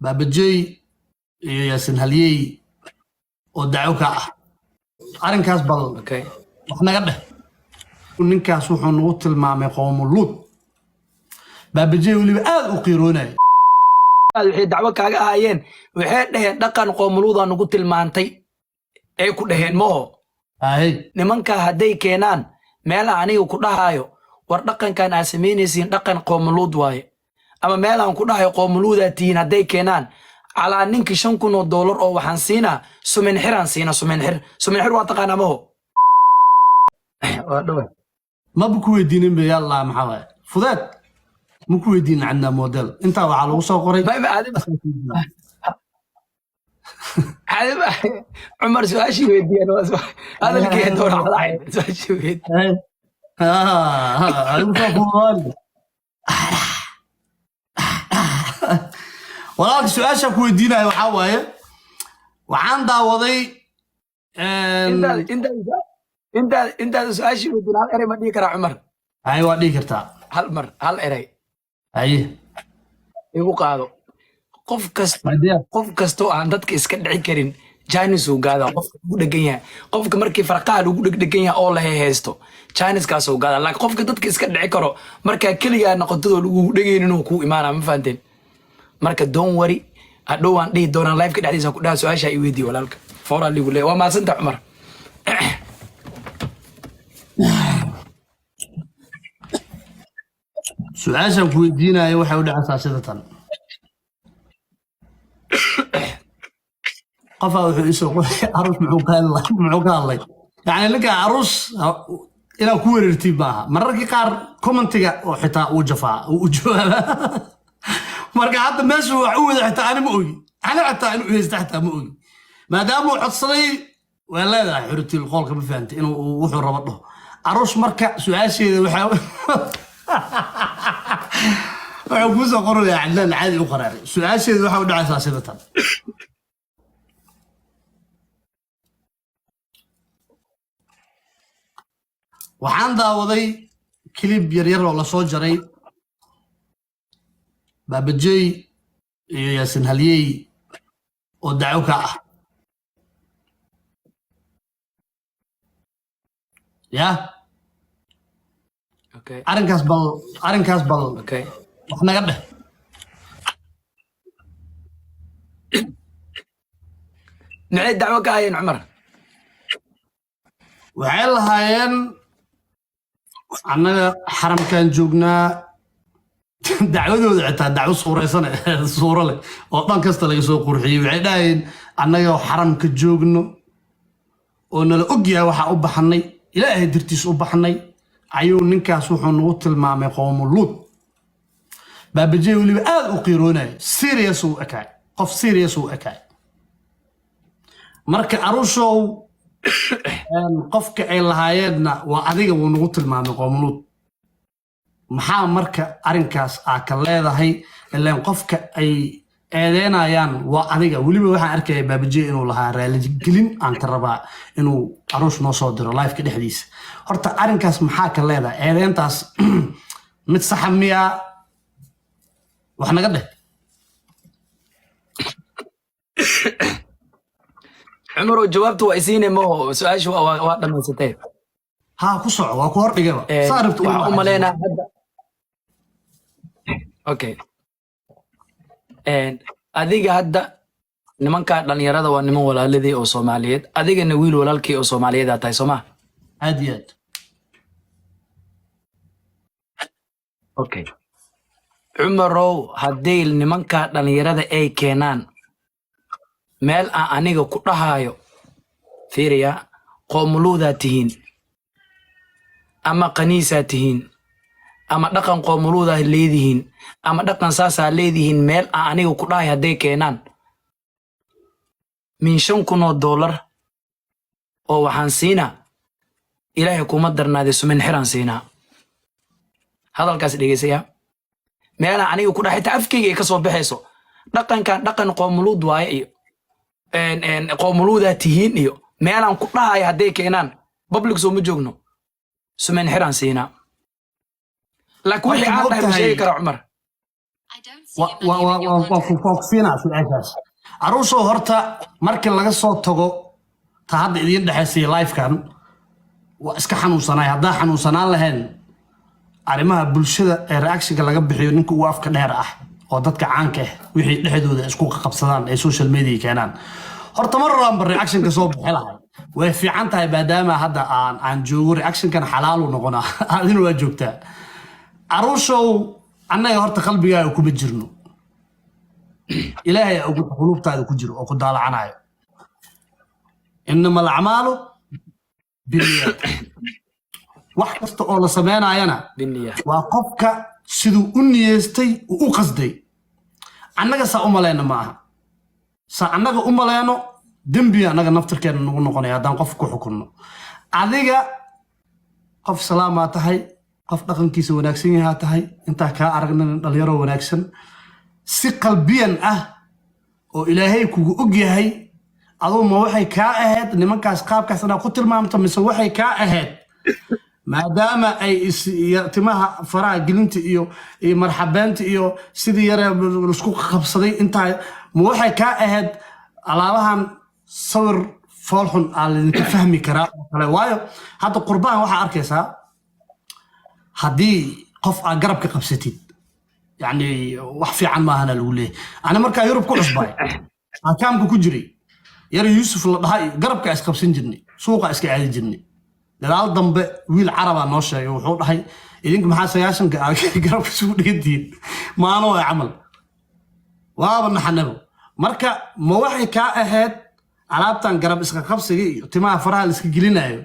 Baabajey iyo Yaasin Halyey oo dacwo ka ah arrinkaas, bal wax naga dheh. Ninkaas wuxuu nagu tilmaamay qowmu Luud. Baabajey weliba aad u qiiroonaya. Waxay dacwo kaaga ahaayeen, waxay dhaheen dhaqan qoomuluudaa nagu tilmaantay ay ku dhaheen, maho? Ahey. Nimanka hadday keenaan meel aan aniga ku dhahaayo, "War, dhaqankan aad samaynaysiin dhaqan qoomuluud waaye," ama meel aan ku dhahayo, "Qoomuluudaa tihiin," hadday keenaan, calaa ninkii $5,000 oo waxaan siinaa suminxiraan siinaa. Suminxir, suminxir waa taqaanaa, maho? Waa dhawa. Maba ku weydiinin ba, yallaa, maxaa waaye fudeed, ma ku weydiinin. Cadnaa Model intaa waxaa lagu soo qoray. Adiba Cumar su-aashii weydiiyaan, hadalkii doona su-aashii weydiiyaan. Adigu soo fududaani. Walaalka, su-aasha ku weydiinayo waxaa waaye, waxaan daawaday Intaad su-aashii weydiin, hal erey ma dhihi karaa, Cumar? Haye, waa dhihi kartaa. Hal mar, hal erey. Haye. Igu qaado. Qof kasta Waa diyaar. qof kastoo aan dadka iska dhici karin chance uu gaadaa. Qofka ugu dhegan yahay, qofka markii farqaha lagu dhegdhegan yahay oo la heheysto, chance-kaas uu gaadaa. Laakiin qofka dadka iska dhici karo, markaa keligaa noqotadoo lagu dhegaynin, inuu kuu imaanaa, ma fahanteen? Marka don't worry, hadhow waan dhihi doonaa live-ka dhexdiisa ku dhaha su-aasha i weydiiye. Walaalka fooraa ligu leeyahay, waa mahadsanta, Cumar. Su-aashaan ku weydiinayo waxay u dhacaysaa sida tan. Qofaa wuxuu isoo qoray, "Aruus muxuu ka hadlay?" Muxuu ka hadlay? Yani ninka aruus inaad ku wereertid maaha. Mararkii qaar commentiga oo xitaa uu jafaa, uu u jawaabaa. Marka hadda meeshu wax u wada xitaa ani ma ogi, ani xitaa inuu haysta xitaa ma ogi, maadaama uu codsaday. Waa leedahay xuritil qoolka, ma fahantay, inuu wuxuu rabo dhaho aruus. Marka su-aasheeda waxaa wuxuu kuu soo qorayaa Cadnaan caadi u qaraaray. Su-aasheedu waxay u dhacaysaa sida tan. Waxaan daawaday clip yaryar oo lasoo jaray, Baabajey iyo Yaasin Halyey oo dacwo ka ah ya arrinkaas bal wax naga dheh. Maxay dacwo ka hayeen, Cumar? Waxay lahaayeen annaga xaramkan joognaa. Dacwadooda xitaa dacwo suuraysan, suuro leh oo dhan kasta laga soo qurxiyey. Waxay dhahayeen annaga xaramka joogno oo nala og yahay waxaa u baxnay, Ilaahay dartiis u baxnay, ayuu ninkaas wuxuu nagu tilmaamay qowmu Luud. Baabajey weliba aad u qiiroonaya, serious uu ekaay, qof serious uu ekaay. Marka aruushow, qofka ay lahaayeenna waa adiga, wuu nagu tilmaamay qoomuluud. Maxaa marka arrinkaas aa ka leedahay? Ilaan qofka ay eedeynayaan waa adiga. Weliba waxaan arkaya Baabajey inuu lahaa raaligelin aan ka rabaa inuu aruush noo soo diro liveka dhexdiisa. Horta arrinkaas maxaa ka leedahay? Eedeyntaas mid saxa miyaa? Wax naga dheh. Cumar, oo jawaabta waa isiine, maho? Su-aasha waa dhamaysatee. Haa, ku soco, waa ku hordhigaba. Saa rabta. Waxaan u maleynaa hadda, okay, adiga hadda nimanka dhalinyarada waa niman walaaladii oo Soomaaliyeed, adigana wiil walaalkii oo Soomaaliyeed aa tahay, soo ma? Aad iyo aad. Okay, Cumarow, hadday nimanka dhalinyarada ay keenaan meel aan aniga ku dhahaayo, fiiriya, "Qoomuluudaa tihiin," ama "Qaniisaa tihiin," ama "Dhaqan qoomuluudaa leedihiin," ama "Dhaqan saasaa leedihiin," meel aan aniga ku dhahay hadday keenaan, min $5,000 oo waxaan siinaa, Ilaahay kuma darnaaday, sumin xiraan siinaa. Hadalkaas dhegeysaya. Meelaan aniga ku dhahay, xitaa afkayga ay ka soo baxayso, "Dhaqankan dhaqan qoomuluud waaye," iyo "Qoomuluudaa tihiin," iyo meelaan ku dhahayo hadday keenaan, public soo ma joogno, sumin xiraan siinaa. Laakiin wixii Horta ma aan dhahay ma ogtahay sheegi karaa, Cumar? Waa ku siinaa su-aashaas. Caruushow, horta markii laga soo tago ta hadda idiin dhexaysay livekan, waa iska xanuunsanaay. Haddaa xanuunsanaan lahayn, arrimaha bulshada ee reactionka laga bixiyo, ninka ugu afka dheer ah oo dadka caanka ah wixii dhexdooda isku qabsadaan ay social media keenaan, horta mar horaanba reactionka soo bixi lahay. Way fiican tahay maadaama hadda aan joogo, reactionkan xalaalu noqonaa, adina waa joogtaa. Caruushow, annaga horta qalbigaaga kuma jirno. Ilaahay ugu qulubtaada ku jiro oo ku daalacanayo. إنما الأعمال بالنيات. Wax kasta oo la sameynayana biniya waa qofka siduu u niyeystay uu u qasday. Annaga saa u maleyno ma aha. Saa annaga u maleyno dembiga annaga naftirkeena nagu noqonaya haddaan qof ku xukunno. Adiga qof salaamaa tahay, qof dhaqankiisa wanaagsan yahaa tahay. Intaa kaa aragnan dhalinyaro wanaagsan, si qalbiyan ah oo Ilaahay kugu og yahay, aduu ma waxay kaa ahayd nimankaas qaabkaas inaad ku tilmaamto, mise waxay kaa ahayd maadaama ay timaha faraha gelinta iyo marxabeenta iyo sidii yare laisku qabsaday intaa, ma waxay kaa ahayd alaabahan sawir foolxun aa laydinka fahmi karaa oo kale? Waayo, hadda qurbahan waxaa arkaysaa haddii qof aad garabka qabsatid, yacni wax fiican maahana lagu leeyahay. Ani markaa Yurub ku cusbay, akaamka ku jiray, yar Yuusuf la dhaha iyo garabka isqabsan jirnay, suuqa iska aadi jirnay. Gadaal dambe wiil carabaa noo sheegay, wuxuu dhahay: "Idinku maxaa 90-ka aad garabka isugu dhigantihiin maano ee camal?" Waaba naxanabo. Marka ma waxay kaa ahayd alaabtan garab iska qabsiga iyo timaha faraha la iska gelinayo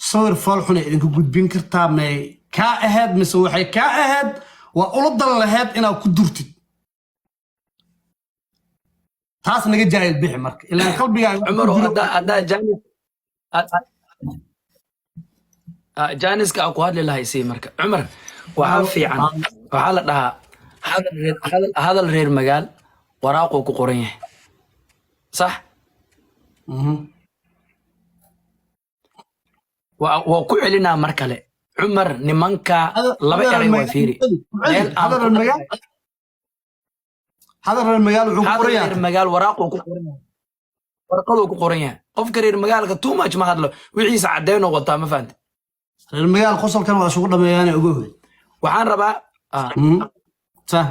sawir fool xun ay idinka gudbin kartaa, may kaa ahayd, mise waxay kaa ahayd waa ula dan lahayd inaad ku durtid? Taas naga jaahil bixi marka, ilaan qalbigaaga waxa ku Cumar jiro. Haddaa jaanis jaaniska aan ku hadli lahay sii. Marka Cumar, waxaa fiican, waxaa la dhahaa hadal reer magaal waraaquu ku qoran yahay, sax? Mhm. Waa ku celinaa mar kale, Cumar. Nimanka laba hadal eray waa magaal fiiri meel aan hadal ku reer magaal, hadal reer magaal wuxuu ku hadal qoran reer yahay magaal waraaquu ku qoran yahay, warqaduu ku qoran yahay. Qofka reer magaalka too much ma hadlo, wixiisa caddeynoo wataa, ma fahante? Reer magaal qosolkan waa isugu dhameeyaan, ogow. Waxaan rabaa Sah.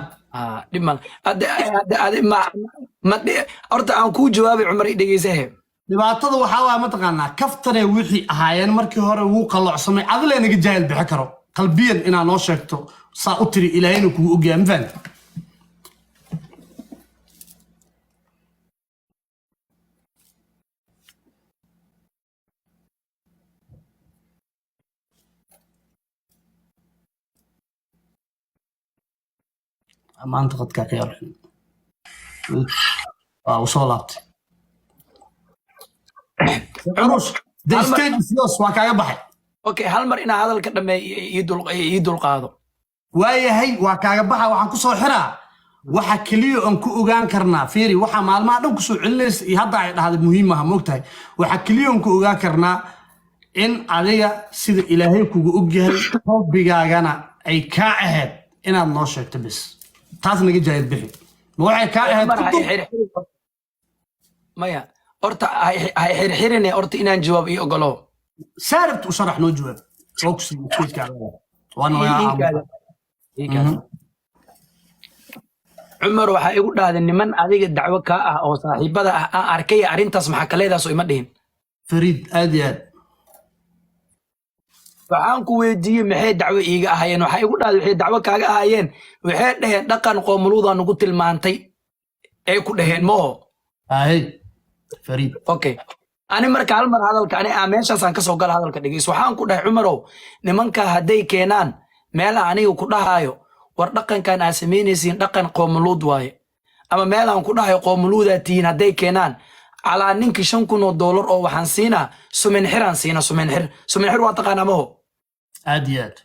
Dhib mal. Ade ma horta aan kuu jawaabay, Cumar, i dhegeysahe. Dhibaatada waxaa waa mataqaanaa, kaftane wixii ahaayeen markii hore wuu qalloocsamay. Adile naga jaahil bixi karo qalbiyan inaa noo sheegto saa u tiri, Ilaahayna kugu ogyahay, ma fahamti? Maanta qadkaa ka yar waa uu soo laabtay. Curus, the Hal mar stage is yours, waa kaaga baxay. Okay, hal mar inaa hadalka dhameey ii dul qaado. Waayahay, waa kaaga baxa. Waxaan kusoo xiraa waxa keliya oon ku ogaan karnaa. Fiiri, waxa maalmaha dhan kusoo celinaysa iyo hadda ay dhahday muhiim aha, moogtahay? Waxa keliya oon ku ogaan karnaa in adiga sida Ilaahay kugu ogyahay, qalbigaagana ay kaa ahayd inaad noo sheegto bis. Taas naga jaahil bixi, ma waxay kaa ahayd Cumar ku ha dul xirxirin. Maya, horta ha xirxirine, horta inaan jawaab ii ogolo. Saaribt u sharax, noo jawaab, oo ku siiyo stagekaaga, waana lagaa aamusa. Iikaada. Cumar, waxaa igu dhahday niman adiga dacwo kaa ah oo saaxiibada ah aan arkay arrintaas, maxaa kaleedaas oo ima dhihin? Fariid, aad iyo aad. Waxaan ku weydiiyey maxay dacwo iiga ahaayeen. Waxaa igu dhahday waxay dacwo kaaga ahaayeen, waxay dhaheen dhaqan qoomuluudaa nugu tilmaantay ay ku dhaheen maho? Ahey, Fariid. Okay, ani marka hal mar hadalka ani meeshaasaan kasoo gala hadalka, dhegeyso. Waxaan ku dhahay, Cumarow, nimanka hadday keenaan meelaha aniga ku dhahaayo war dhaqankan aa samaynaysiin dhaqan qoomuluud waaye, ama meelaan ku dhahayo qoomuluudaa tihiin, hadday keenaan calaa ninkii $5,000 oo waxaan siinaa sumin xiraan siinaa. Sumin xir, sumin xir waa taqaanaa maho? Aad iyo aad.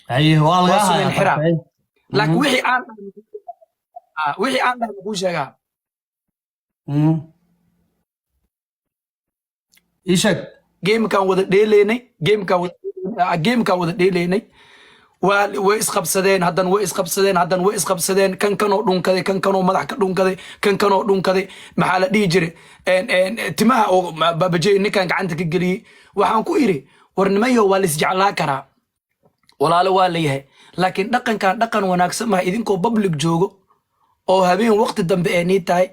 Haye, waa waa lagaa sumin hayaa xira. taas. Laakiin wixii aan dhahay makuu sheegaa? Ii sheeg. Gamekaan wada dheelaynay, gamekaan wada dheelaynay. Waa way isqabsadeen, haddana way isqabsadeen, haddana way isqabsadeen. Kan kanoo dhunkaday, kan kanoo madax ka dhunkaday, kan kanoo dhunkaday. Maxaa la dhihi jiray? Timaha oo Baabajey ninkan gacanta ka geliyey. Waxaan ku idhi, war nimayo, waa la isjeclaa karaa, walaalo waa layahay, laakiin dhaqankan dhaqan wanaagsan maha. Idinkoo public joogo oo habeen waqti dambe ee nii tahay,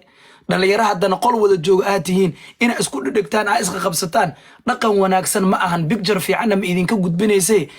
dhalinyaro haddana qol wada jooga aad tihiin, inaa isku dhedhegtaan, aa isqa qabsataan, dhaqan wanaagsan ma ahan. Picture fiicanna ma idinka gudbinayse.